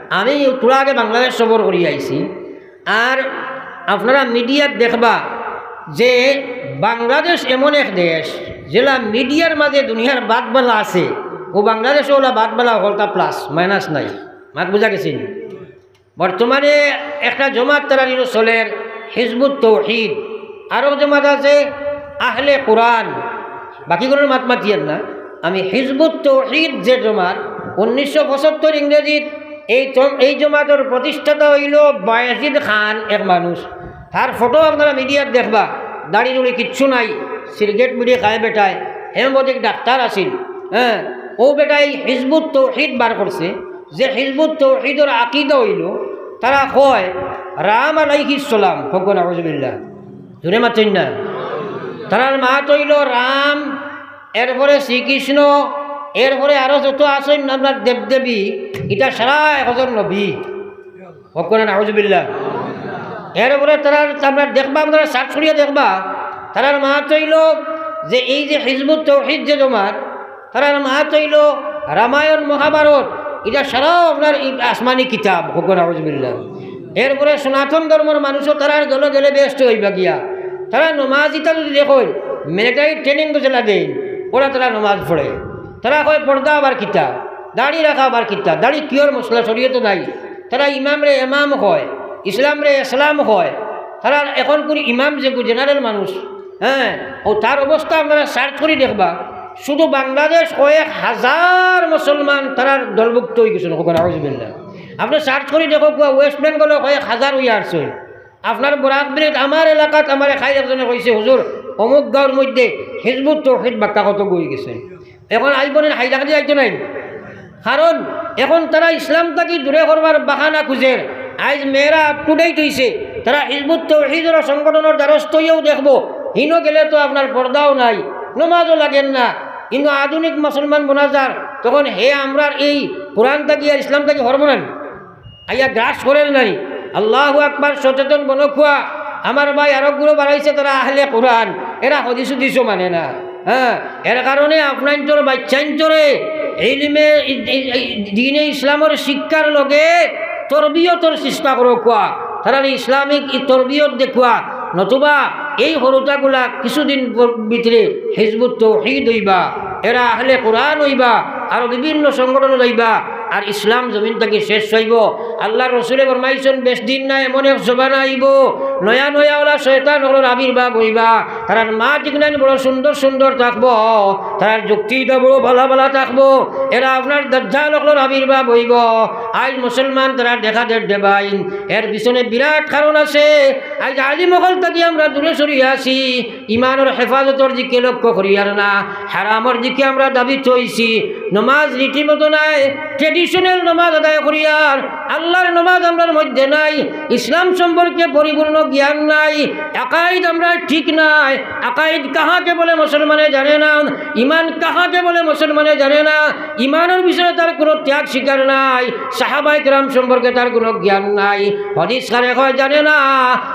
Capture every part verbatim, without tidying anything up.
আমি থুড়া আগে বাংলাদেশ সফর করি আইছি, আর আপনারা মিডিয়াত দেখবা যে বাংলাদেশ এমন এক দেশ, যেলা মিডিয়ার মাঝে দুনিয়ার বাদ বালা আছে, ও বাংলাদেশও ওলা বাদ বালা হকলতা প্লাস, মাইনাস নাই। মাত বুঝা গেছে নি? বর্তমানে একটা জমাত তারার ইনো চলের, হিজবুত তৌহিদ, আরো জমাত আছে আহলে কোরআন। বাকি কোনো মাত মাতিয়ার না। আমি হিজবুত তৌহিদ যে জমাত, উনিশশো পঁচাত্তর ইংরেজিত এই জ-, এই জমাতর প্রতিষ্ঠাতা অইলো বায়েজিদ খান, এক মানুষ। তার ফটো আপনারা মিডিয়াত দেখবা, দাড়ি দুড়ি কিচ্ছু নাই, সিগারেট বিড়ি খায় বেটায়, হোমিওপ্যাথিক ডাক্তার আছিল। হ্যাঁ, ও বেটায় হিজবুত তৌহিদ বার করছে, যে হিজবুত তৌহিদর আকিদা অইলো, তারা কয় রাম আলাইহিস সালাম, কউক্কা নাউজুবিল্লাহ, জোরে মাতইন না। তারার মাত অইলো রাম, এরপরে শ্রীকৃষ্ণ, এরপরে আরো যত আছইন আপনার দেবদেবী, ইতা সারা একজন নবী। কউক্কা নাউজুবিল্লাহ। এরপরে তারার, আপনারা দেখবা, আপনারা সার্চ করিয়া দেখবা, তারার মাত অইলো যে এই যে হিজবুত তৌহিদ যে জমাত, তারার মাত অইলো রামায়ণ মহাভারত, ইতা সারাও আপনার ই আসমানি কিতাব, কউক্কা নাউজুবিল্লাহ। এরপরে সনাতন ধর্মর মানুষও তারার দলে গেলে বেহেস্ত অইবা গিয়া। তারা নমাজ ইতা যদি দেখইন, মিলিটারি ট্রেনিং তো যেলা দেইন, ওরা তারা নমাজ পড়ে। তারা কয় পর্দা আবার কিতা, দাড়ি রাখা আবার কিতা, দাড়ি কিওর মশলা, শরীয়তো নাই। তারা ইমামরে এমাম কয়, ইসলামরে ইসলাম কয়। তারা এখন কোন ইমাম যে জেনারেল মানুষ, হ্যাঁ, ও তার অবস্থা আপনারা সার্চ করি দেখবা, শুধু বাংলাদেশ কয়েক হাজার মুসলমান তারার দলভুক্ত অই গেছইন, কউক্কা নাউজুবিল্লাহ। আপনে সার্চ করি দেখউক্কা, ওয়েস্ট বেঙ্গলো কয়েক হাজার অইয়া আছইন। আপনার বরাক বিলিত, আমার এলাকাত আমারে খাই একজনে কইছে, "হুজুর, অমুক গাঁওর মধ্যে হিজবুত তৌহিদ বাক্কা কত গই গেছে।" এখন আইবো নি, হাইলাকান্দি আইতো নায়। কারণ এখন তারা ইসলাম থাকি দূরে করবার বাহানা খুঁজের। আইজ মেয়েরা আপ টু ডেট অইছে, তারা হিজবুত তৌহিদর সংগঠনর দ্বারস্থ অইয়াও দেখবো, হিনো গেলে তো আপনার পর্দাও নাই, নমাজও লাগের না। কিন্তু আধুনিক মুসলমান বনা যার, তখন হে আমরার এই কোরআন থাকি আর ইসলাম থাকি হরমোনান আইয়া গ্রাস করের নানি। আল্লাহু আকবার, সচেতন বনউক্কা। আমার ভাই আরোগুলো বাড়াইছে, তারা আহলে কোরআন, এরা হদিস উদিসও মানে না। হ্যাঁ, এর কারণে আপনাইন্তর বাইচ্চাইন্তরে ইলমে ই-, ই-, ই-, দ্বীনে ইসলামর শিক্ষার লগে তরবিয়তর চেষ্টা করউক্কা, তারারে ইসলামিক ই তরবিয়ত দেউক্কা, নতুবা এই হুরুতাগুলা কিছুদিন পর-, ভিতরে হিজবুত তৌহিদ অইবা, এরা আহলে কোরআন অইবা, আরো বিভিন্ন সংগঠন অইবা, আর ইসলাম জমিন থাকি শেষ অইবো। আল্লার রসুলে ফরমাইছইন, "বেশ দিন না, এমন এক জমানা আইবো, নয়া নয়া ওলা শয়তান অকলর আবির্ভাব অইবা, তারার মাত ইকনাইন বড় সুন্দর সুন্দর থাকবো, তারার যুক্তি ইতা বড় ভালা ভালা থাকবো, এরা আপনার দাজ্জাল অকলর আবির্ভাব অইবো।" আইজ মুসলমান তারা দেখা দের দেবাইন, এর পিছনে বিরাট কারণ আছে। আইজ আলিম অকল থাকি আমরা দূরে সরিয়া আছি, ইমানর হেফাজতর দিকে লক্ষ্য করিয়ার না, হারামর দিকে আমরা ধাবিত অইছি। নমাজ রীতিমতো নাই, ট্রেডিশনাল নমাজ আদায় করিয়ার, আল্লার নমাজ আমরার মধ্যে নাই, ইসলাম সম্পর্কে পরিপূর্ণ জ্ঞান নাই, আকাইদ আমরার ঠিক নাই। আকাইদ কাহাকে বলে মুসলমানে জানে না, ইমান কাহাকে বলে মুসলমানে জানে না, ইমানর বিষয়ে তার কোনো ত্যাগ স্বীকার নাই। সাহাবায়ে কেরাম সম্পর্কে তার কোনো জ্ঞান নাই। হদিস কারে কয় জানে না,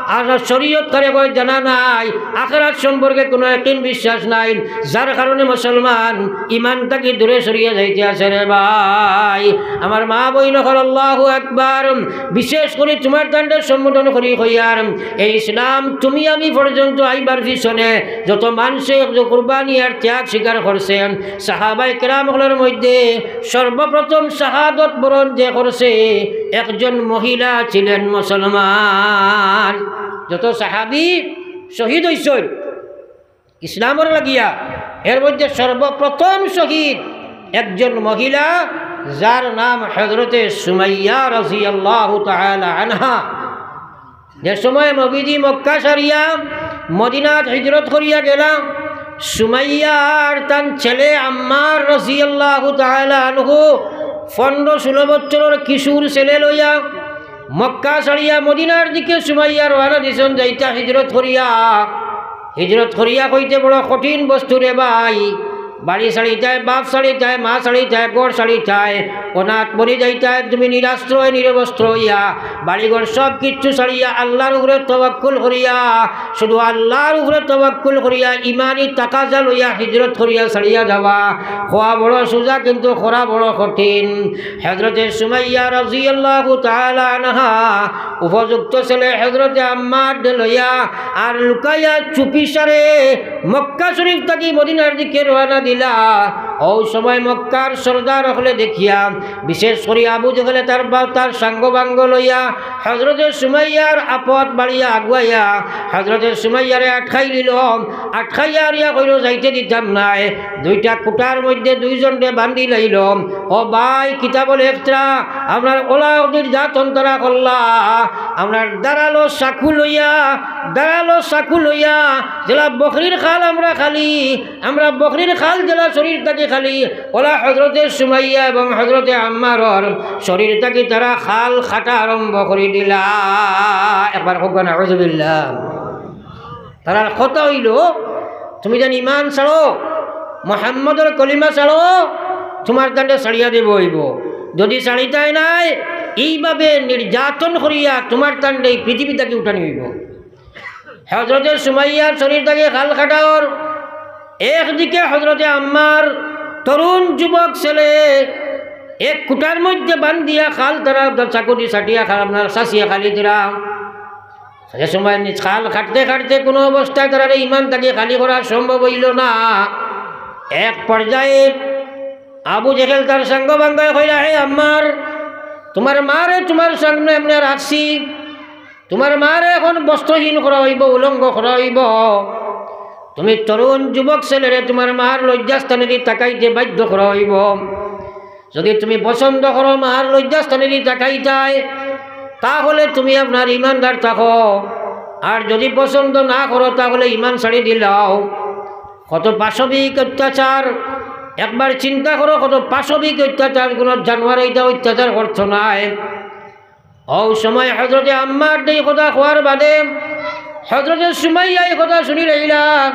আর শরীয়ত কারে কয় জানা নাই, আখেরাত সম্পর্কে কোনো একিন বিশ্বাস নাই, যার কারণে মুসলমান ইমান থাকি দূরে সরিয়া যাইতে আছে রে ভাই। আমার মা বইন অকল, আল্লাহু আকবার। বিশেষ করি তুমার তানরে সম্বোধন করি কইয়ার, এই ইসলাম তুমি আমি পর্যন্ত আইবার পিছনে যত মানষে যে কুরবানি আর ত্যাগ স্বীকার করছইন, সাহাবায়ে কেরাম অকলর মধ্যে সর্বপ্রথম শাহাদত বরণ যে করছে, একজন মহিলা ছিলেন মুসলমান। যত সাহাবী শহীদ অইছইন ইসলামর লাগিয়া, এর মধ্যে সর্বপ্রথম শহীদ একজন মহিলা, যার নাম হযরতে সুমাইয়া রাদিয়াল্লাহু তাআলা আনহা। যে সময় নবীজি মক্কা ছাড়িয়া মদিনাত হিজরত করিয়া গেলা, সুমাইয়া আর তান ছেলে আম্মার রাদিয়াল্লাহু তাআলা আনহু পনরো ষোলো বছরর কিশোর ছেলে লইয়া মক্কা ছাড়িয়া মদিনার দিকে সুমাইয়া রওয়ানা দিছইন যাইতা হিজরত করিয়া। হিজরত করিয়া কইতে বড় কঠিন বস্তু রে ভাই। বাড়ি ছাড়িতায়, বাপ ছাড়িতায়, মা ছাড়িতায়, ঘর ছাড়িতায়, অনাথ বনি যাইতায়, তুমি নিরাশ্রয় নিরবস্ত্র অইয়া, বাড়িঘর সব কিচ্ছু ছাড়িয়া, আল্লাহর উপরে তওয়াক্কুল করিয়া, শুধু আল্লাহর উপরে তওয়াক্কুল করিয়া, ইমানি তাকাজা লইয়া হিজরত করিয়া ছাড়িয়া যাওয়া। কওয়া বড় সুজা, কিন্তু করা বড় কঠিন। হযরতে সুমাইয়া রাদিয়াল্লাহু তাআলা আনহা উপযুক্ত ছেলে হযরতে আম্মাররে লইয়া আর লুকাইয়া চুপিসারে মক্কা শরীফ থাকি মদিনার দিকে রওয়ানা দিলা। অউ সময় মক্কার সর্দার অকলে দেখিয়া, বিশেষ করি আবু জেহেলে তার বা-, তার সাঙ্গ বাঙ্গ লইয়া হযরতে সুমাইয়ার আপত বাড়িয়া আগুয়াইয়া হযরতে সুমাইয়ারে আটকাই দিল। আটকাইয়া আরিয়া কইল, "যাইতে দিতাম নায়।" দুইটা কুটার মধ্যে দুইজনরে বান্ধি লাইল। ও ভাই, কিতাবুল ইখতিরা, আপনার অলা নির্যাতন তারা করলা, আপনার ধারালো চাকু লইয়া, ধারালো চাকু লইয়া, যেলা বকরির খাল আমরা খালি, আমরা বকরির খাল যেলা শরীর থাকি খালি, অলা হযরতে সুমাইয়া এবং হযরতে আম্মারর শরীর থাকি তারা খাল কাটা আরম্ভ করি দিলা। একবার কউক্কা নাউজুবিল্লাহ। তারার কথা অইল, "তুমি যেন ইমান ছাড়ো, মুহাম্মদর কলিমা ছাড়ো, তুমার তানরে ছাড়িয়া দিবো অইবো। যদি ছাড়িতায় নায়, এইভাবে নির্যাতন করিয়া তুমার তানরে এই পৃথিবী থাকি উঠানি অইবো।" হযরতে সুমাইয়ার শরীর থাকি খাল কাটা অর, একদিকে হযরতে আম্মার তরুণ যুবক ছেলে, এক কুটার মধ্যে বান্ধিয়া খাল তারা চাকুদি ছাটিয়া খাল আপনার চাচিয়া খালি দিলা। যে সময় নিজ খাল কাটতে কাটতে কোনো অবস্থায় তারারে ইমান থাকি খালি করা সম্ভব অইল না। এক পর্যায়ে আবু জেহেল তার সাঙ্গ বাঙ্গায় কইলা, "হে আম্মার, তুমার মারে তুমার সামনে এমনে রাখছি, তুমার মারে এখন বস্ত্রহীন করা অইবো, উলঙ্গ করা অইবো। তুমি তরুণ যুবক ছেলেরে তুমার মার লজ্জাস্থানেদি তাকাইতে বাধ্য করা অইবো। যদি তুমি পছন্দ করো মার লজ্জাস্থানেদি তাকাইতায়, তাহলে তুমি আপনার ইমানদার থাকো, আর যদি পছন্দ না করো তাহলে ইমান ছাড়ি দিলাও।" কত পাশবিক অত্যাচার, একবার চিন্তা করো, কত পাশবিক অত্যাচার, কোনো জানোয়ার এইটা অত্যাচার করতো নায়। অউ সময় হযরতে আম্মাররে এই কথা কওয়ার বাদে হযরতে সুমাইয়া এই কথা শুনি লাইলা,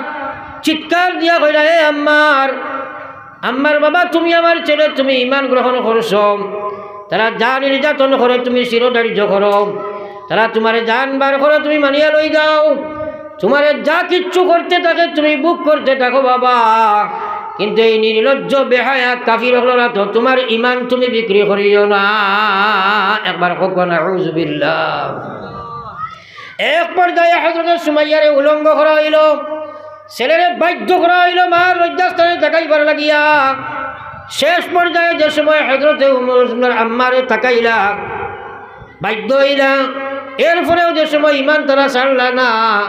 চিৎকার দিয়া কইলা, "হে আম্মার, আম্মার বাবা, তুমি আমার ছেলে, তুমি ইমান গ্রহণ করছো, তারা যা নির্যাতন করে তুমি শিরোধার্য করো, তারা তুমারে জান বার করে তুমি মানিয়া লই যাও, তুমারে যা কিচ্ছু করতে থাকে তুমি ভোগ করতে থাকো বাবা, কিন্তু এই নির্লজ্জ বেহায়া কাফির অকলর আতো তুমার ইমান তুমি বিক্রি করিও না।" একবার কউক্কা নাউজুবিল্লাহ। এক পর্যায়ে হযরতে সুমাইয়ারে উলঙ্গ করা অইল, ছেলেরে বাধ্য করা অইল মার লজ্জাস্থানে তাকাইবার লাগিয়া। শেষ পর্যায়ে যে সময় হযরতে উমর আম্মারে তাকাইলা, বাধ্য অইলা, এরপরেও যে সময় ইমান তারা ছাড়লা না,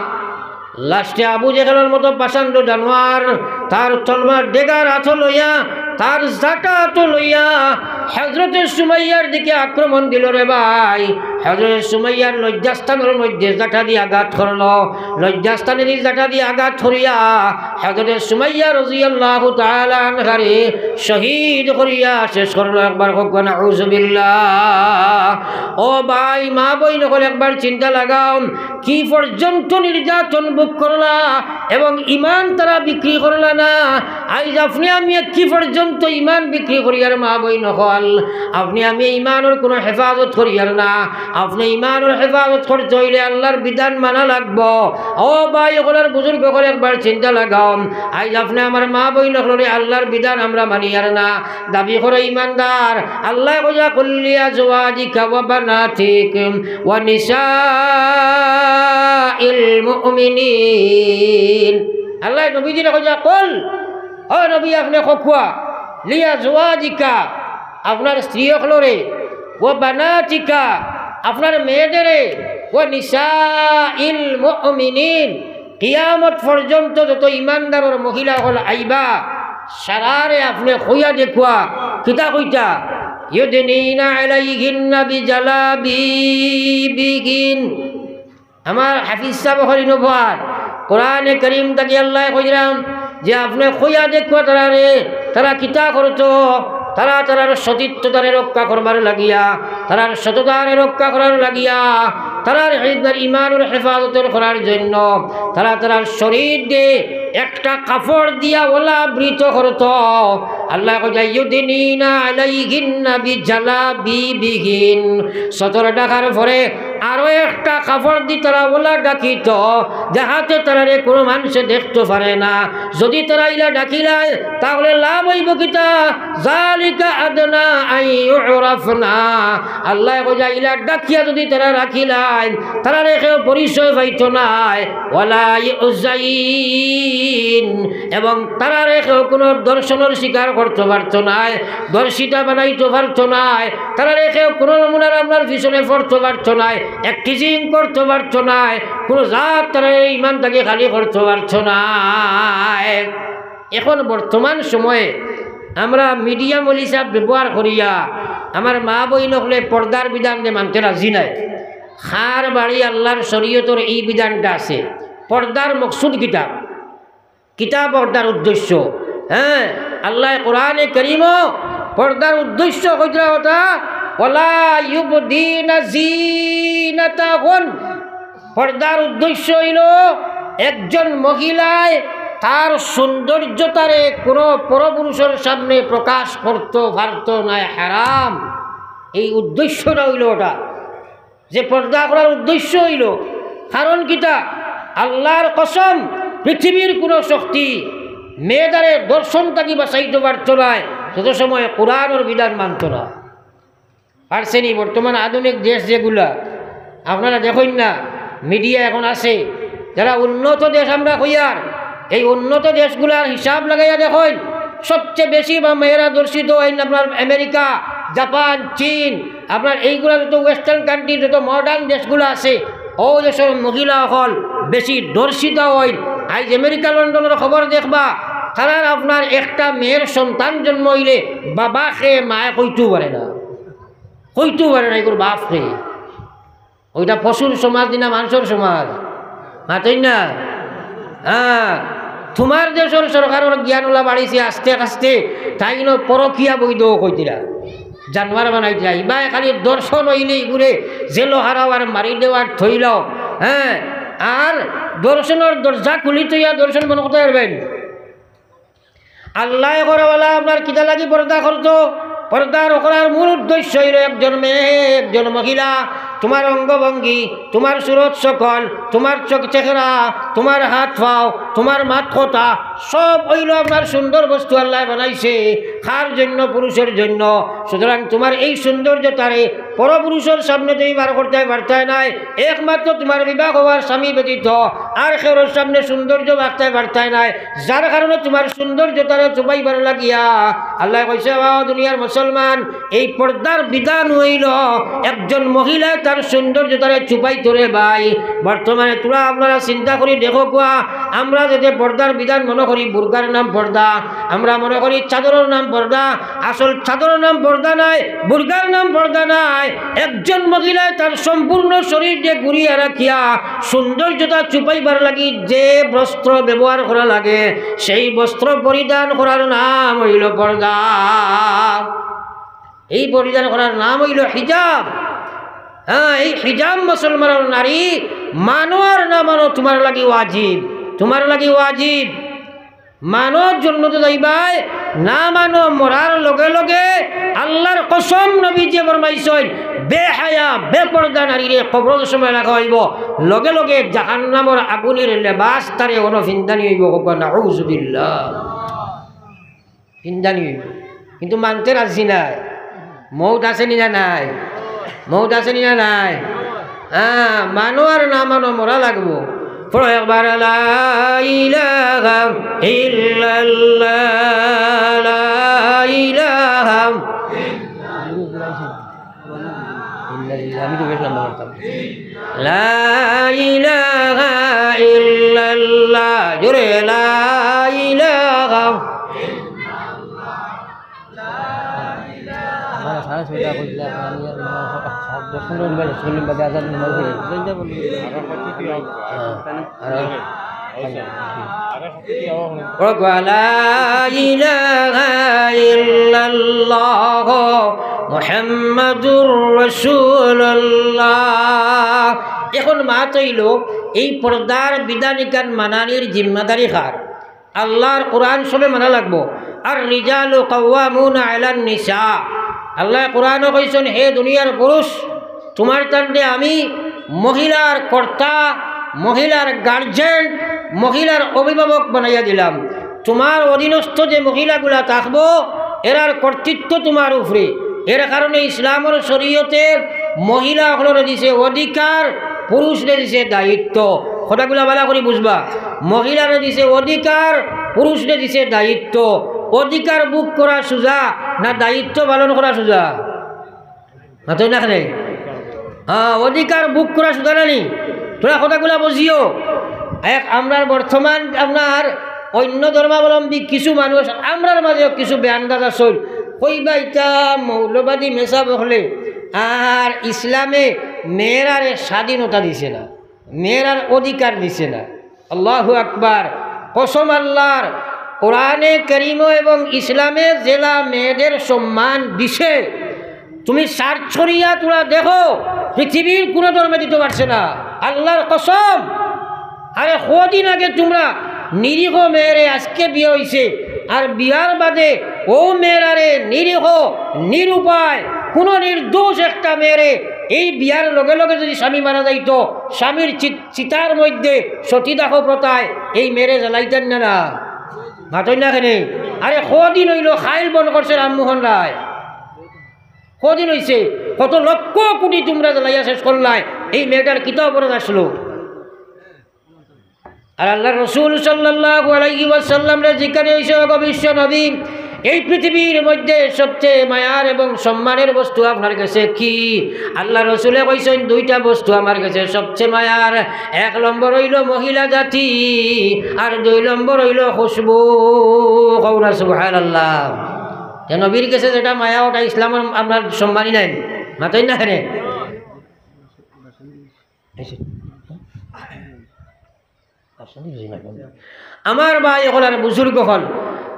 লাস্টে আবু জেহেলর মতো পাষণ্ড জানোয়ার তার তলোয়ার ডেগার আতো লইয়া, তার জাটা আতো লইয়া হযরতে সুমাইয়ার দিকে আক্রমণ দিল রে ভাই। হযরতে সুমাইয়ার লজ্জাস্থানর মধ্যে জাটা দিয়া আঘাত করলো। লজ্জাস্থানেদি জাটা দিয়া আঘাত করিয়া হযরতে সুমাইয়া রাদিয়াল্লাহু তাআলা আনহারে শহীদ করিয়া শেষ করলো। একবার কউক্কা নাউজুবিল্লাহ। ও ভাই, মা বইন অকল, একবার চিন্তা লাগাও, কি পর্যন্ত নির্যাতন ভোগ করলা এবং ইমান তারা বিক্রি করলা না। আইজ আপনে আমি কি পর্যন্ত ইমান বিক্রি করিয়ার মা বইন অকল, আপনে আমি ইমানর কোনো হেফাজত করিয়ার না। আপনে ইমানর হেফাজত করতে অইলে আল্লাহর বিধান মানা লাগবো। ও ভাই অকল আর বুজুর্গ অকল, একবার চিন্তা লাগাও, আইজ আপনে আমার মা বইন অকলরে আল্লাহর বিধান আমরা মানিয়ার না। দাবি করে ইমানদার। আল্লায় কইয়া, "কুল লিআজওয়াজিকা ওয়া বানাতিক ওয়া নিসাইল মুমিনিন।" আল্লায় নবীজিরে কইয়া, "কুল, ও নবী, আপনে কউক্কা, লিআজওয়াজিকা, আপনার স্ত্রী অকলরে, ওয়া বানাতিকা, আপনার মেয়েদেরে, ওয়া নিসাইল মুমিনিন।" কিয়ামত পর্যন্ত যত ইমানদারর মহিলা অকল আইবা, সারারে আপনে কইয়া দেখুয়া, কিতা কইতা? "ইউদনিনা আলাইহিন্না বিজালাবিবিহিন।" আমার হাফিজ সাব অকল ইনো বওয়ার, কোরআনে করিম থাকি আল্লায় কইরা যে আপনে কইয়া দেখুয়া তারারে, তারা কিতা করতো, তারা তারার সতীত্ব তারে রক্ষা করবার লাগিয়া, তারার সততারে রক্ষা করার লাগিয়া, তারার হি-, তারার ইমানর হেফাজতর করার জন্য, তারা তারার শরীররে একটা কাপড় দিয়া ওলা আবৃত করত। আল্লায় কইন, "ইউদিনিনা আলাইহিন্না বিজালাবিবিহিন।" সতর ঢাকার পরে আরো একটা কাপড় দি তারা ওলা ঢাকিত, যাহাতে তারারে কুনু মানষে দেখতো পারে না। যুদি তারা ইলা ঢাকিলায়, তাহলে লাভ অইবো কিতা? "যালিকা আদনা আন ইউরাফনা।" আল্লায় কইন, ইলা ঢাকিয়া যুদি তারা রাখিলাইন, তারারে কেউ পরিচয় পাইতো নায়। "ওয়ালা ইউজাইন," এবং তারারে কেউ কুনু দর্শনর শিকার করতো পারতো নায়, দর্শিতা বানাইতো পারতো নায়, তারারে কেউ কুনু নমুনার আপনার পিছনে পড়তো পারতো নায়, অ্যাক্টিজিং করতো পারতো নায়, কুনু জাত তারারে ইমান থাকি খালি করতো পারতো নায়। এখন বর্তমান সময়ে আমরা মিডিয়া মলিসা ব্যবহার করিয়া আমার মা বইন অকলে পর্দার বিধানরে মানতে রাজি নায়। কার বাড়ি আল্লার শরীয়তর এই বিধানটা আছে? পর্দার মকসুদ কিতা? কিতা পর্দার উদ্দেশ্য? হ্যাঁ, আল্লায় কোরআনে করিমো পর্দার উদ্দেশ্য কইরা কথা, "ওয়ালা ইউবদিনা জিনাতাহুন।" পর্দার উদ্দেশ্য অইলো একজন মহিলায় তার সৌন্দর্যতারে কুনু পরপুরুষর সামনে প্রকাশ করতো পারতো নায়, হারাম। এই উদ্দেশ্যটা অইলো ওটা। যে পর্দা করার উদ্দেশ্য অইলো, কারণ কিতা? আল্লার কসম, পৃথিবীর কুনু শক্তি মেয়েদারে দর্শন থাকি বাঁচাইতো পারতো নায়, যত সময় কোরআনর বিধান মানতো না। পারছেনি? বর্তমান আধুনিক দেশ যেগুলা, আপনারা দেখইন না, মিডিয়া এখন আছে, যারা উন্নত দেশ আমরা কইয়ার, এই উন্নত দেশগুলার হিসাব লাগাইয়া দেখইন, সবচেয়ে বেশি বা মেয়েরা ধর্ষিত অইন আপনার আমেরিকা, জাপান, চীন, আপনার এইগুলা যত ওয়েস্টার্ন কান্ট্রি, যত মডার্ন দেশগুলা আছে, অউ দেশর মহিলা অকল বেশি ধর্ষিতা অইন। আইজ আমেরিকা লন্ডনর খবর দেখবা, তারার আপনার একটা মেয়ের সন্তান জন্ম অইলে বাবা কে মায় কইতেও পারে না, কইতেও পারে না এগুর বাপ কে। ওইটা পশুর সমাজ নি না মানষর সমাজ? মাতইন না? হ্যাঁ, তুমার দেশর সরকারর জ্ঞান ওলা বাড়িছে আস্তে আস্তে, তাইন পরকিয়া বৈধ কইরা দিরা, জানোয়ার বানাই দিরা। ইবায় খালি দর্শন অইলে ইগুরে জেলো হারাও আর মারি দেও আর থইলাও। হ্যাঁ, আর দর্শনর দরজা খুলি থইয়া দর্শন বন্ধ করতে পারবেন। আল্লায় কইরা ওলা আপনার কিতা লাগি পর্দা করতো? পর্দা করার মূল উদ্দেশ্য অইলো একজন মেয়ে, একজন মহিলা, তুমার অঙ্গভঙ্গি, তুমার সুরত সকল, তুমার চোখ চেহারা, তুমার হাত পাও, তুমার মাত কথা, সব অইলো আপনার সুন্দর বস্তু আল্লায় বানাইছে। কার জন্য? পুরুষর জন্য। সুতরাং তুমার এই সৌন্দর্যতারে পরপুরুষর সামনে তুমি বার করতে পারতায় নায়, একমাত্র তুমার বিবাহ হওয়ার স্বামী ব্যতীত আর কেউর সামনে সৌন্দর্য রাখতে পারতায় নায়, যার কারণে তুমার সৌন্দর্যতারে চুপাইবার লাগিয়া আল্লায় কইছে, "ও দুনিয়ার মুসলমান, এই পর্দার বিধান অইলো একজন মহিলায় তার সৌন্দর্যতারে চুপাইতো রে ভাই।" বর্তমানে তুরা আপনারা চিন্তা করি দেখো কুয়া, আমরা যাতে পর্দার বিধান মনো করি বুরকার নাম পর্দা, আমরা মনো করি চাদরর নাম পর্দা, আসল চাদরর নাম পর্দা নায়, বুরকার নাম পর্দা নায়। একজন মহিলায় তার সম্পূর্ণ শরীর যে ঘুরিয়া রাখিয়া সৌন্দর্যতা চুপাইবার লাগি যে বস্ত্র ব্যবহার করা লাগে, সেই বস্ত্র পরিধান করার নাম অইলো পর্দা। এই পরিধান করার নাম অইলো হিজাব। হ্যাঁ, এই হিজাব মুসলমানর নারী, মানো আর না মানো, তুমার লাগি ওয়াজিব, তুমার লাগি ওয়াজিব। মানো জন্নতো যাইবায়, না মানো মরার লগে লগে। আল্লার কসম, নবীজিয়ে ফরমাইছইন, বেহায়া, বেপর্দা নারীরে কবরর সময় রাখা অইবো, লগে লগে জাহান্নামর আগুনের লেবাস তারে অনো ফিন্দানি অইবো। কউক্কা, নাউজুবিল্লাহ। ফিন্দানি অইবো। কিন্তু মানতে রাজি নায়। মউত আছে নি না নাই? মউত আছে নি না নাই? হ্যাঁ, মানো আর না মানো, মরা লাগবো। পড়ো একবার, লা ইলাহা ইল্লাল্লাহ, লা ইলাহা। ইন্না লিল্লাহি, আমি তো বেশ লম্বা করতাম। লা ইলাহা ইল্লাল্লাহ, জোরে, লা ইলাহা। আমার সাড়ে ছয়টা কইছিলা, আমি আর মনে হয় সাত, দশ পনেরো মিনিট বাদে, দশ মিনিট বাদে আজান মনে হয়। হ্যাঁ, আর, আর, লা ইলাহা ইল্লাল্লাহ মুহাম্মাদুর রাসূলুল্লাহ। এখন মাত অইলো, এই পর্দার বিধান ইখান মানানির জিম্মাদারি কার? আল্লাহর কোরআন সবে মানা লাগবো। আর রিজালু কাওয়ামুনা আলান নিসা, আল্লাহ কোরআনও কইছইন, হে দুনিয়ার পুরুষ, তুমার তানরে আমি মহিলার কর্তা, মহিলার গার্জেন, মহিলার অভিভাবক বানাইয়া দিলাম। তুমার অধীনস্থ যে মহিলাগুলা থাকবো, এরার কর্তৃত্ব তুমার উপরে। এর কারণে ইসলামর শরীয়তে মহিলা অকলরে দিছে অধিকার, পুরুষরে দিছে দায়িত্ব। কথাগুলা ভালা করি বুঝবা। মহিলারে দিছে অধিকার, পুরুষরে দিছে দায়িত্ব। অধিকার ভোগ করা সুজা না দায়িত্ব পালন করা সুজা? মাতইন না কেনে? হ্যাঁ, অধিকার ভোগ করা সুজা না নি? তোরা কথাগুলা বুঝিও। এক আমরার বর্তমান আপনার অন্য ধর্মাবলম্বী কিছু মানুষ, আমরার মাঝেও কিছু বেআন্দাজ আছইন, কইবা ইতা মৌলবাদী মেসাব অকলে, আর ইসলামে মেয়েরারে স্বাধীনতা দিছে না, মেয়েরার অধিকার দিছে না। আল্লাহু আকবার। কসম আল্লাহর, কোরআনে করিম এবং ইসলামে যেলা মেয়েদের সম্মান দিছে, তুমি সার্চ করিয়া তোরা দেখো, পৃথিবীর কোনো ধর্মে দিতে পারছে না। আল্লাহর কসম। আরে কদিন আগে তোমরা নিরীহ মেয়েরে আজকে বিয়া অইছে, আর বিয়ার বাদে অউ মেয়েরারে নিরীহ, নিরুপায়, কোনো নির্দোষ একটা মেয়েরে এই বিয়ার লগে লগে যদি স্বামী মারা যাইতো, স্বামীর চিত-, চিতার মধ্যে সতীদাহ প্রথায় এই মেয়েরে জ্বালাইতেন না, না? মাতইন না কেনে? আরে কদিন অইলো খাইল বন্ধ করছে রামমোহন রায়? কদিন অইছে? কত লক্ষ কোটি তোমরা জ্বালাইয়া শেষ করলায়, এই মেয়েটার কিতা অপরাধ আসলো? আর আল্লাহর রসুল সাল্লাল্লাহু আলাইহি ওয়াসাল্লামরে জিজ্ঞাসা অইছে, "ওগো বিশ্ব নবী, এই পৃথিবীর মধ্যে সবচেয়ে মায়ার এবং সম্মানের বস্তু আপনার গেছে কি?" আল্লাহর রসুলে কইছইন, "দুইটা বস্তু আমার গেছে সবচেয়ে মায়ার। এক নম্বর অইলো মহিলা জাতি, আর দুই নম্বর অইলো খুশবু।" কও না সুবহানাল্লাহ। তে নবীর গেছে যেটা মায়া, ওটা ইসলামর আপনার সম্মানই নাই। মাতইন না কেনে? আমার ভাই অকল আর বুজুর্গ অকল,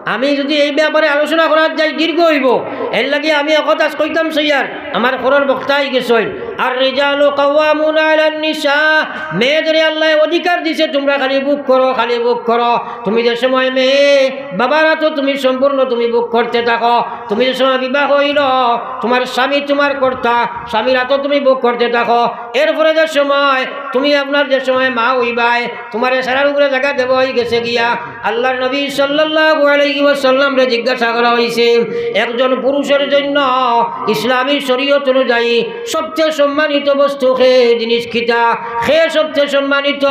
আমি যদি এই ব্যাপারে আলোচনা করার যাই, দীর্ঘ অইবো। এর লাগি আমি একথা কইতাম চাইয়ার, আমার ঘরর বক্তা আইগেছইন। আর রিজালু কাওয়ামুনা আলান নিসা, মেয়েদেরে আল্লায় অধিকার দিছে, তোমরা খালি ভোগ করো, খালি ভোগ করো। তুমি যে সময় মেয়ে, বাবার আতো তুমি সম্পূর্ণ তুমি ভোগ করতে থাকো। তুমি যে সময় বিবাহ অইলো, তোমার স্বামী তোমার কর্তা, স্বামীর আতো তুমি ভোগ করতে থাকো। এরপরে যে সময় তুমি আপনার যে সময় মা অইবায়, তোমারে সারার উপরে জাগা দেওয়া অইগেছে গিয়া। আল্লাহর নবী সাল্লাল্লাহু আলাইহি ওয়াসাল্লামরে জিজ্ঞাসা করা অইছে, একজন পুরুষের জন্য ইসলামী শরীয়ত অনুযায়ী সবচেয়ে সম্মানিত বস্তু কে জিনিস কিতা? কে সবচেয়ে সম্মানিত?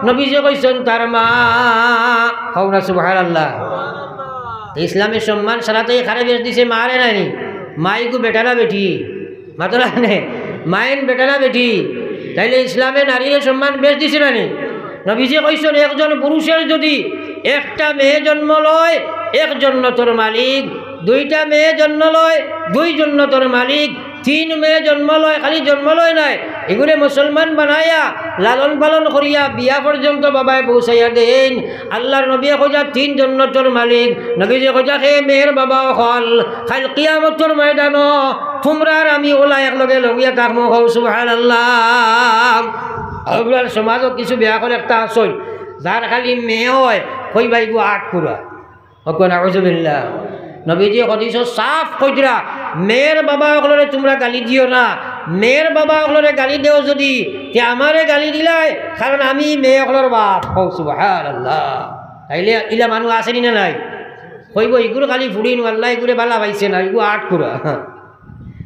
নবীজি কইছইন, "তার মা।" কও না সুবহানাল্লাহ। ইসলামে সম্মান সারাতেই কারে বেশ দিছে? মারে নানি? মাইগু বেটা না বেটি? মাতো না নে? মাইন বেটা না বেটি? তাইলে ইসলামে নারীরে সম্মান বেশ দিছে না নি? নবীজি কইছইন, একজন পুরুষের যদি একটা মেয়ে জন্ম লয়, এক জন্নতর মালিক, দুইটা মেয়ে জন্ম লয়, দুই জন্নতর মালিক, তিন মেয়ে জন্ম লয়, খালি জন্ম লয় নায়, এগুরে মুসলমান বানাইয়া, লালন পালন করিয়া, বিয়া পর্যন্ত বাবায় পৌঁছাইয়া দেইন। আল্লাহর নবীয়ে কইরা তিন জন্নতর মালিক, নবীজি কইরা, হে মেয়ের বাবা অকল, কাইল কিয়ামতর ময়দানো তুমরা আর আমি অউলা একলগে লগিয়া থাকমু, কও সুবহানাল্লাহ। আমরার সমাজো কিছু বেয়াক্কল একটা আছইন, যার খালি মেয়ে অয়, কইবা ইগু আট কুরা। কও নাউজুবিল্লাহ। নবীজি হাদিসো সাফ কইরা, মেয়ের বাবা অকলরে তুমরা গালি দিও না। মেয়ের বাবা অকলরে গালি দেও যদি, তে আমারে গালি দিলায়, কারণ আমি মেয়ে অকলর বাপ। কও সুবহানাল্লাহ। তাইলে ইলা মানুষ আছেনি না নাই? কইবো, ইগুর খালি ফুড়িন, আল্লায় ইগুরে বালা পাইছে না, ইগু আট কুরা।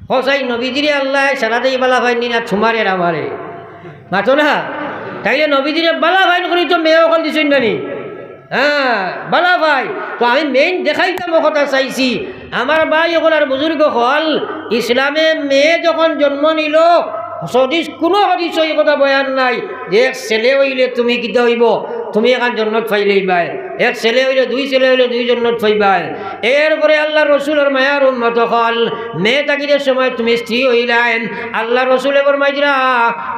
কও চাই, নবীজিরে আল্লায় সারাতেই বালা পাইন নি না, তুমারে আর আমারে? মাতো না? তাইলে নবীজিরে বালা পাইন করি তো মেয়ে অকল দিছইন না নি? হ্যাঁ, বালা পাইন। তো আমি মেইন দেখাইতাম অউ কথা চাইছি। আমার ভাই অকল আর বুজুর্গ অকল, ইসলামে মেয়ে যখন জন্ম নিলো, হাদিস, কুনু হাদিসো ই কথা বয়ান নাই যে এক ছেলে অইলে তুমি কিতা অইবো, তুমি এখান জন্নত পাইলাইবায়। এক ছেলে অইলে, দুই ছেলে অইলে দুই জন্নত পাইবায়। এরপরে আল্লাহর রসুলর মায়ার উম্মত অকল, মেয়ে থাকিতে সময় তুমি স্ত্রী অইলাইন। আল্লাহর রসুলে ফরমাইরা,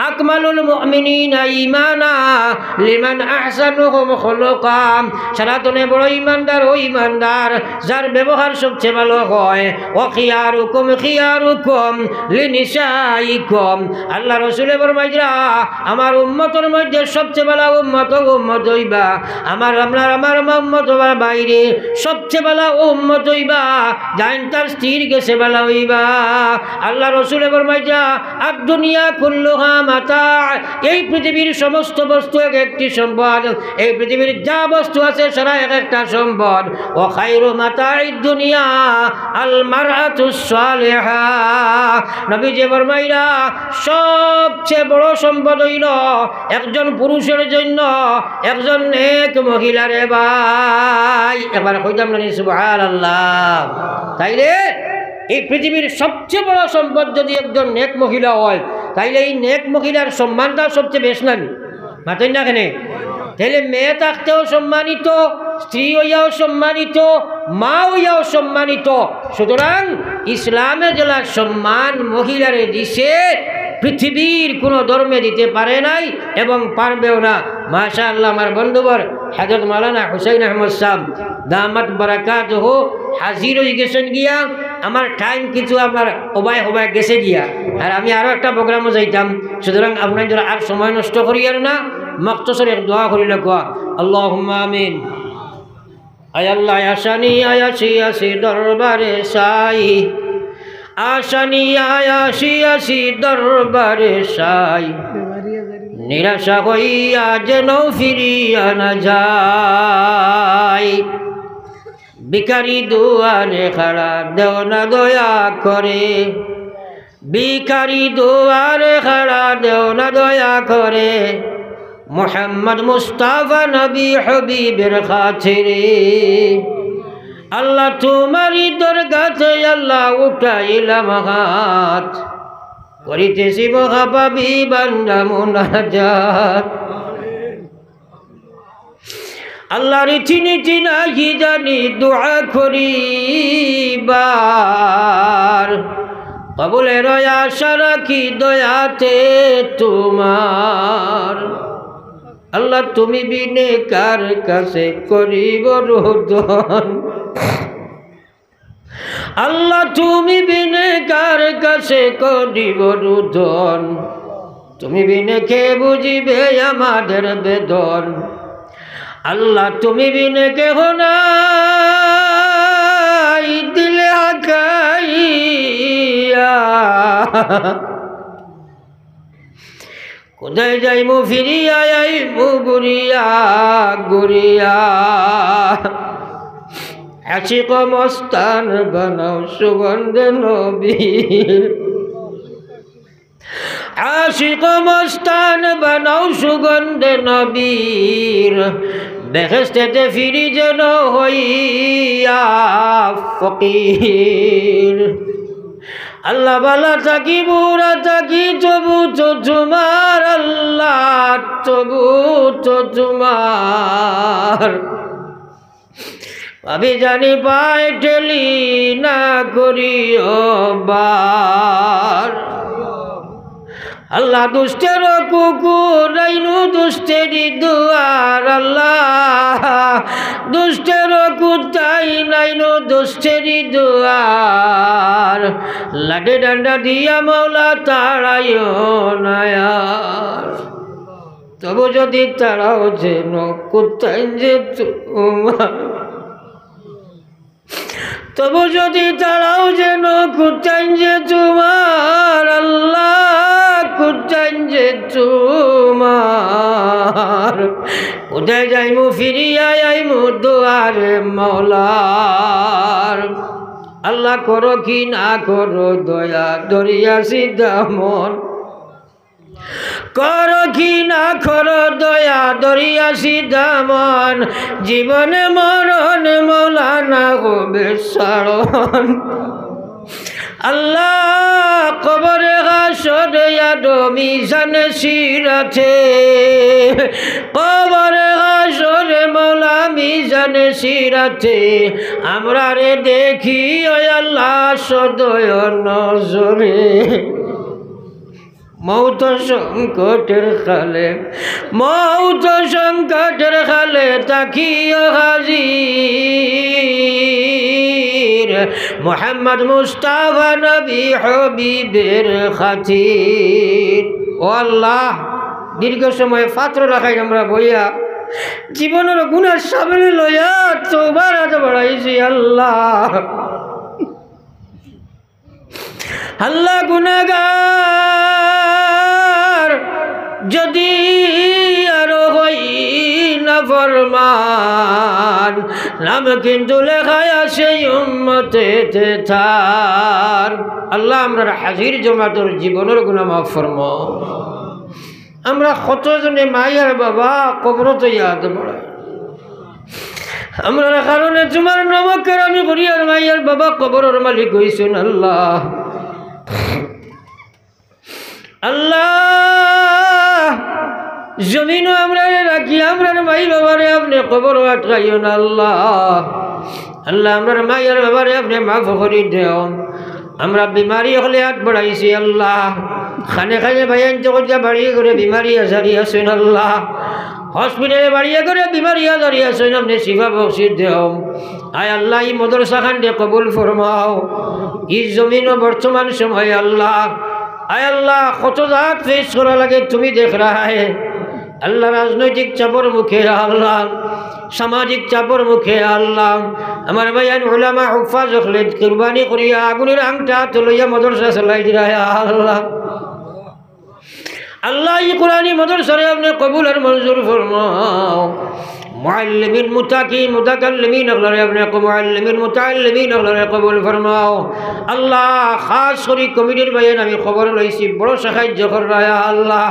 "আকমালুল মুমিনিনা ঈমানা লিমান আহসানুহুম খুলুকা।" সারাতনে বড় ইমানদার অউ ইমানদার, যার ব্যবহার সবচেয়ে ভালো হয়। "ওয়া খিয়ারুকুম খিয়ারুকুম লিনিসাইকুম।" আল্লাহর রসুলে ফরমাইরা, আমার উম্মতর মধ্যে সবচেয়ে ভালা উম্মত অউ উম্মত অইবা আমার, আপনার, আমার আমার উম্মত অওয়ার বাইরে সবচেয়ে ভালা অউ উম্মত অইবা, যেইন তার স্ত্রীর গেছে ভালা অইবা। আল্লার রসুলে ফরমাইতা, "আদ দুনিয়া কুল্লুহা মাতা।" এই পৃথিবীর সমস্ত বস্তু এক একটি সম্পদ, এই পৃথিবীর যা বস্তু আছে সারা এক একটা সম্পদ। "ওয়া খায়রু মাতা'আদ দুনিয়া আল মারআতুস সালিহা।" নবীজি ফরমাইরা, সবচেয়ে বড় সম্পদ অইলো একজন পুরুষের জন্য একজন নেক মহিলা রে ভাই। একবার কইতাম না নি সুবহানাল্লাহ? তাইলে এই পৃথিবীর সবচেয়ে বড় সম্পদ যদি একজন নেক মহিলা হয়, তাইলে এই নেক মহিলার সম্মানটা সবচেয়ে বেশ না নি? মাতইন না কেনে? তাইলে মেয়ে থাকতেও সম্মানিত, স্ত্রী অইয়াও সম্মানিত, মা অইয়াও সম্মানিত। সুতরাং ইসলামে যেলা সম্মান মহিলারে দিছে, পৃথিবীর কোনো ধর্মে দিতে পারে নাই এবং পারবেও না। মাশাআল্লাহ, আমার বন্ধুবর হযরত মাওলানা হুসাইন আহমদ সাহেব দামাত বারাকাতুহু হাজির অই গেছইন গিয়া। আমার টাইম কিছু আপনার হবায় হবায় গেছে গিয়া, আর আমি আরো একটা প্রোগ্রামও যাইতাম। সুতরাং আপনারা আর সময় নষ্ট করিয়ার না, মখতসর এক দোয়া করিলা কওয়া, আল্লাহুম্মা আমিন। আয় আল্লাহ, আশা নিয়া আইছি আছি দরবারে চাই, আশা নিয়া আইছি আছি দরবারে চাই, নিরাশা হইয়া যেন ফিরিয়া না যাই। ভিখারি দুয়ারে খাড়া দেও না দয়া করে, ভিখারি দুয়ারে খাড়া দেও না দয়া করে, মোহাম্মদ মুস্তাফা নবী হাবিবের খাতিরে। আল্লাহ তুমারি দরগাতে আল্লাহ উঠাইলাম হাত, করিতেছি মহাপাপী বান্দা মুনাজাত। আল্লাহ রীতিনীতি নাহি জানি দোয়া করিবার, কবুলের আশা রাখি দয়াতে তুমার। আল্লাহ তুমি বিনে কার কাছে করিব রোদন, আল্লাহ তুমি বিনে কার কাছে করিব রুদন, তুমি বিনে কে বুঝিবে আমাদের বেদন। আল্লাহ তুমি বিনে কেহ নাই দিলে আকাইয়া। কোথায় যাইমু ফিরিয়া আইমু ঘুরিয়া ঘুরিয়া। আশিক মস্তান বানাও সুগন্ধে নবীর। আশিক মস্তান বানাও সুগন্ধে নবীর। বেহেশতেতে ফিরি যেন হইয়া ফকির। আল্লাহ বালা থাকি বুড়া থাকি তবু তো তুমার, আল্লাহ তবু তো তুমার। আমি জানি পায়ে ঠেলি না করিও বার। আল্লাহ দুষ্টের কুকুর নাইনু দুষ্টেরই দুয়ার, আল্লাহ দুষ্টের কুত্তাই নাইনু দুষ্টেরই দুয়ার। লাঠি ডান্ডা দিয়া মৌলা তাড়াইও না আর। তবু যদি তাড়াও যেন কুত্তাই যে তুমার, তবু যদি তাড়াও যেন কুত্তাই যে তুমার, আল্লাহ কুত্তাই যে তুমার। কোথায় যাইমু ফিরিয়া আইমু দুয়ারে মৌলার। আল্লাহ করো কি না করো দয়া দরিয়া সিধা মন। করো কি না করো দয়া দরিয়া সিধা মন, জীবনে মরণে মৌলানা হবে স্মরণ। আল্লাহ কবরে হাশরে আরো মিজানে সিরাতে, কবরে হাশরে মৌলা মিজানে সিরাতে, আমরারে দেখিও আল্লাহ সদয় নজরে। মৌত সংকটের কালে, মৌত সংকটের কালে থাকিও হাজির মোহাম্মদ মুস্তাফা নবী হাবিবের খাতির। ও আল্লাহ, দীর্ঘ সময় পাত্র রাখাই আমরা বইয়া, জীবনর গুনার সামনে লইয়া তওবার হাত বাড়াইছি আল্লাহ। আল্লাহ, গুনাগার যদি আরো হই না ফরমান, নাম কিন্তু লেখাই আছে উম্মতে তার। আল্লাহ, আমরার হাজির জমাতর জীবনর গুনা মাফ ফরমাও। আমরা কতজনে মাই আর বাবা কবরো থইয়া আত বাড়াই। আমরার কারণে তুমার নামে কেরানি করি আর মাই আর বাবা কবরর মালিক অইছইন আল্লাহ। আল্লাহ, জমিনো আমরারে রাখি, আমরার মাই বাবারে আপনে কবরো আটকাইও না আল্লাহ। আল্লাহ, আমরার মাই আর বাবারে আপনে মাফ করি দেও। আমরা বিমারি অকলে আত বাড়াইছি আল্লাহ। খানে খানে ভাইয়াইন্তে কইয়া বাড়ি ঘরে বিমারি আজারি আছইন আল্লাহ। হসপিটালে বাড়ি ঘরে বিমারি আজারি আছইন, আপনে শিফা বখশি দেও। আয় আল্লাহ, ই মাদ্রাসা খানরে কবুল ফরমাও। ই জমিনো বর্তমান সময় আল্লাহ, আয় আল্লাহ, কত জাত ফেস করা লাগে তুমি দেখরায়। আল্লাহ, রাজনৈতিক চাপর মুখে আল্লাহ, সামাজিক চাপর মুখে আল্লাহ, আমার ভাইয়াইন উলামা হুফাজ অকলে কুরবানি করিয়া আগুনর আংটা আতো লইয়া মাদ্রাসা চালাই দিরা আল্লাহ। আল্লাহ, ই কুরআনি মাদ্রাসারে আপনে কবুল আর মঞ্জুর ফরমাও। মুআল্লিমিন, মুতাকি, মুতাকাল্লিমিন অকলরে আপনে ক-, মুআল্লিমিন, মুতাআল্লিমিন অকলরে কবুল ফরমাও। আল্লাহ, খাস করি কমিটির ভাইয়াইন আমি খবর লইছি, বড় সাহায্য কররা আল্লাহ।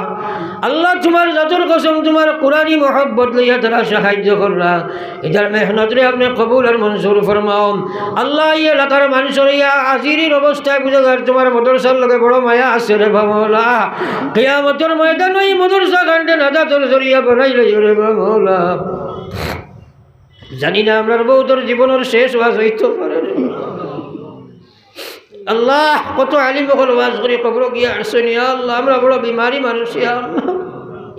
আল্লাহ, তুমার জাতুর কসম, তুমার কুরআনি মহব্বত লইয়া তারা সাহায্য কররা। ইতার মেহনতরে আপনে কবুল আর মঞ্জুর ফরমাও। আল্লাহ, ই এলাকার মানষর ইয়া আজিরির অবস্থায় বুঝা যার তুমার মাদ্রাসার লগে বড় মায়া আছে রে বা মওলা। কিয়ামতর ময়দানো ই মাদ্রাসা খানরে নাজাতর জরিয়া বানাই লইও রে বা মওলা। জানি না আমরার বউতর জীবনর শেষ ওয়াজ অইতো পারে রে। আল্লাহ, কত আলিম অকল ওয়াজ করি কবরো গিয়া আটছইন, ইয়া আল্লাহ, আমরা বড় বিমারি মানুষ, ইয়া আল্লাহ।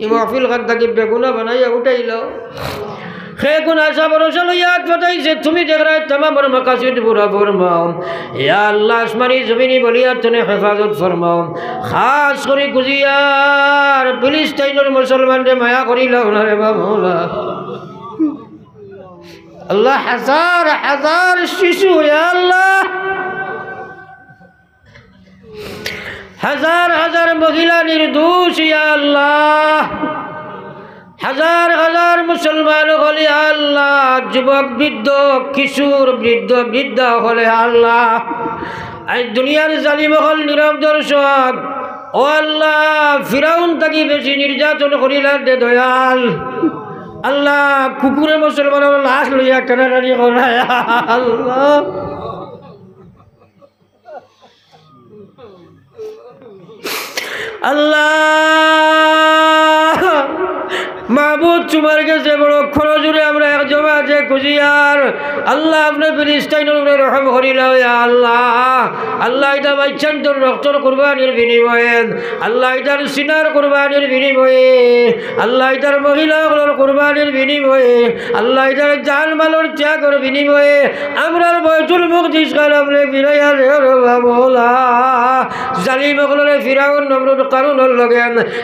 ই মাহফিল খান থাকি বেগুনা বানাইয়া উঠাইলাও। হে কুন আশা ভরসা লইয়া আত পাতাইছে, তুমি দেখরায় তামামর মাকাসিদ পুরা ফরমাও। ইয়া আল্লাহ, আসমানি জমিনি বলিয়া তনে হেফাজত ফরমাও। খাস করি কুজিয়ার ফিলিস্তাইনর মুসলমানরে মায়া করিলাও না রে বা মওলা। আল্লাহ, হাজার হাজার শিশু, ইয়া আল্লাহ, হাজার হাজার মহিলা নির্দোষ, ইয়া আল্লাহ, হাজার হাজার মুসলমান অকল, ইয়া আল্লাহ, যুবক বৃদ্ধ, কিশোর বৃদ্ধ, বৃদ্ধা অকল, ইয়া আল্লাহ, আইজ দুনিয়ার জালিম অকল নীরব দর্শক। ও আল্লাহ, ফিরাউন থাকি বেশি নির্যাতন করিলার দে দয়াল। আল্লাহ, কুকুরে মুসলমানর লাশ লইয়া টানাটানি করায়। আল্লাহ, আল্লাহ, মাবুদ, তুমার গেছে বড় করজোড়ে আমরা এক জমাতে খুঁজিয়ার। আল্লাহ, আপনে ফিলিস্তাইনর উপরে রহম করিলাও, ইয়া আল্লাহ। আল্লাহ, ইতা বাইচ্চাইন্তর রক্তর কুরবানির বিনিময়ে, আল্লাহ, ইতার সিনার কুরবানির বিনিময়ে, আল্লাহ, ইতার মহিলা অকলর কুরবানির বিনিময়ে, আল্লাহ, ইতার জান মালর ত্যাগর বিনিময়ে আমরার বাইতুল মুকাদ্দাস খান আপনে ফিরাইয়া দেও রে বা মওলা। জালিম অকলরে ফিরাউন, নমরুদ, কারুনর লগে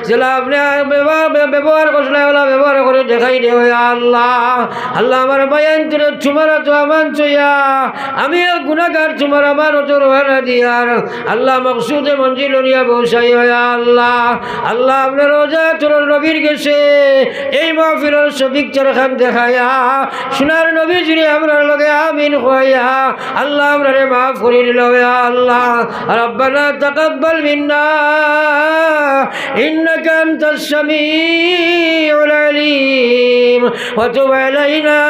যেলা আপনে ব্যবহার, ব্যবহার করছলা, ওলা ব্যবহার করি দেখাই দেও, ইয়া আল্লাহ। আল্লাহ, আমার ভাইয়াইন্তরে তুমার আতো আমানত থইয়া আমি এক গুনাগার তুমার আমানতো রওয়ানা দিয়ার। আল্লাহ, মকসুদে মঞ্জিল নিয়া পৌঁছাইও, ইয়া আল্লাহ। আল্লাহ, আপনার রওজা তুর নবীর গেছে এই মাহফিলর সবিকতর খান দেখাইয়া, সোনার নবীজিরে আমরার লগে আমিন কইয়া, আল্লাহ, আমরারে মাফ করি দিলাও, ইয়া আল্লাহ। ربنا تقبل منا إنك أنت السميع العليم وتب علينا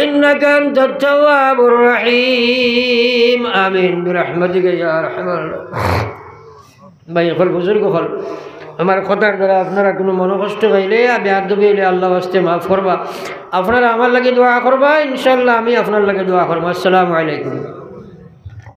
إنك أنت التواب الرحيم. آمين برحمتك يا أرحم الراحمين. ভাই অকল, বুজুর্গ অকল, আমার কথার দ্বারা আপনারা কুনু মনোকষ্ট পাইলে, বেয়াদবি অইলে আল্লাহ ওয়াস্তে মাফ করবা। আপনারা আমার লাগি দোয়া করবা, ইনশাআল্লাহ আমি আপনার লাগি দোয়া করমু। আসসালামু আলাইকুম।